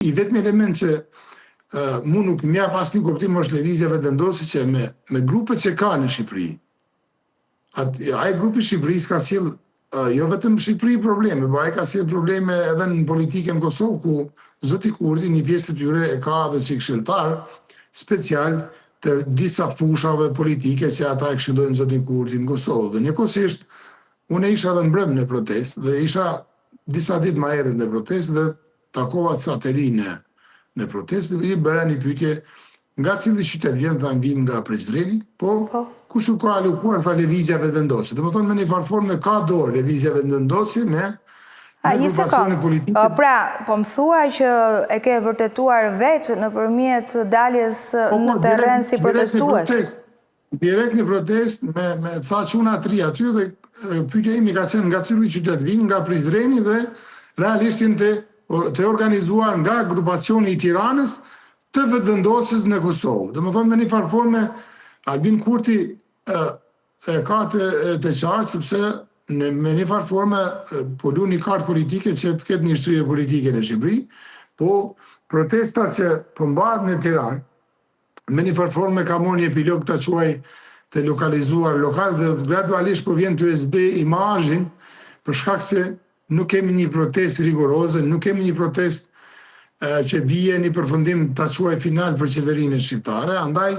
I vetmi element që mu nuk më jap asnjë kuptim është lëvizja Vetëvendosje që me me grupet që ka në Shqipëri. At, ai grupi i Shqipërisë ka sjell jo vetëm në Shqipëri probleme, po ai ka sjell probleme edhe në politikën në Kosovë ku zoti Kurti një pjesë të tyre e ka edhe si këshilltar special të disa fushave politike që ata e këshillojnë zotin Kurti në Kosovë. Dhe njëkohësisht unë isha edhe mbrëm në protestë dhe isha disa ditë më herët në protestë dhe takova ca të rinj në në protestë dhe i bëra një pyetje nga cili qytet vjen, thanë vim nga Prizreni, po, Po. kush u ka alokuar, tha Lëvizja Vetëvendosje. Domethënë me një farë forme ka dorë Lëvizja Vetëvendosje me A, me një grupacione sekond. politike. Pra, po më thua që e ke vërtetuar vetë nëpërmjet daljes Po, në po, terren direkt, si direkt në protestues. protestë. Direkt në protestë me me ca çuna të ri aty dhe pyetja ime ka qenë nga cili qytet vijnë, nga Prizreni dhe realisht janë të të organizuar nga grupacioni i Tiranës të Vetëvendosjes në Kosovë. Domethënë me një farë forme Albin Kurti e, e ka të, të qartë sepse në, me një farë forme po luan një kartë politike që të ketë një shtrirje politike në Shqipëri, po protesta që po mbahet në Tiranë, me një farë forme ka marrë një epilog ta quaj të lokalizuar lokal dhe gradualisht po vjen të zbe imazhin për shkak se nuk kemi një protestë rigoroze, nuk kemi një protestë që bie një përfundim ta quaj final për qeverinë shqiptare, andaj